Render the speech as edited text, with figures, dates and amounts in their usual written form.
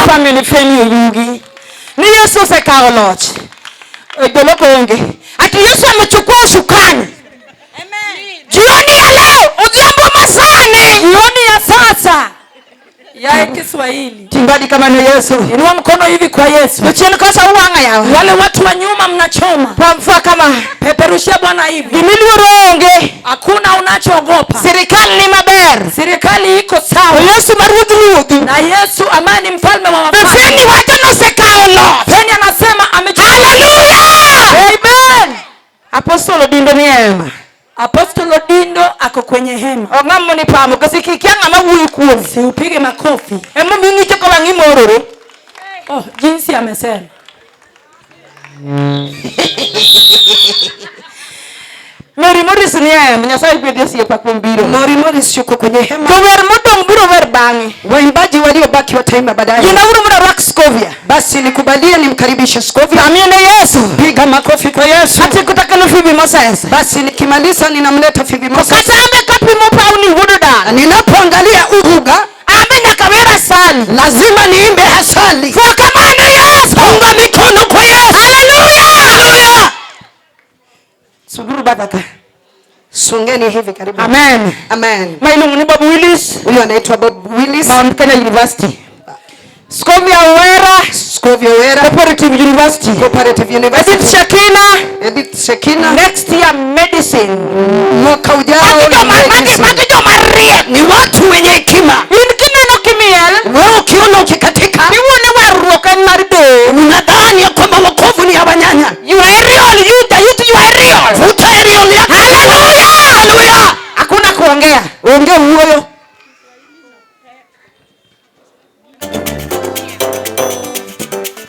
Family Femi Oyugi. Ni Yesu osekawo loch. E, Joloko onge. Ati Yesu amechukua usukani. Jioni ya leo, odhiambo masani. Jioni ya sasa ya Kiswahili. Timbadi kama ni Yesu. Inua mkono hivi kwa Yesu. Jochien kocha uwang'a yawa. Wale watu wa nyuma mnachoma. Pamfua kama Peperushia Bwana hivi. gimiluoro onge. Hakuna unachoogopa. Sirikal ni maber. Serikali iko To sawa. Yesu ma ruodh ruodhi. Na Yesu ambaye ni mfalme wa To wafalme. Feni wacho nosekawo loch. Feni anasema amechukua. Haleluya! Amen. Apostol Odindo ni e hema. Apostol Odindo ako kwenye hema. Ong'amo ni pamo kasi kikia ng'ama wuoyo kuomi. Si upige makofi. Emomiyo ing'icho ka wang'i morore. Oh, jinsi amesema. Mary Morris ni e hema. Nyasaye gwedhi osiepa kuom biro. Mori Morris yuko kwenye hema. Jower modong' biro wer bang'e. Waimbaji waliobaki wataimba baadaye. Yinauru mondo arwak Scovia. Basi nikubalie nimkaribishe Scovia. Pamie ne Yesu. Piga makofi kwa Yesu. Atieko takelo Phoebe Moses. Basi nikimaliza ninamleta Phoebe Moses. Kata ambe kapimo pauni wuod Na dala. Ninapoangalia uga Ambe nyaka wer asali. lazima niimbe asali. Fwa kamano Yesu. Punga mikono kwa Yesu. Haleluya! Haleluya. Suguru badaka. Songeni hivi karibu. Amen. Amen. Ma iluongo ni Bob Willis. Huyu anaitwa Bob Willis. Mount Kenya University. Scovia Owera, Scovia Wera, Cooperative University. Cooperative University. Edith Shakina, Edith Shekina. next year medicine. Mwaka ujao Magi ni joma magi medicine. magi joma riek. Ni watu wenye hekima.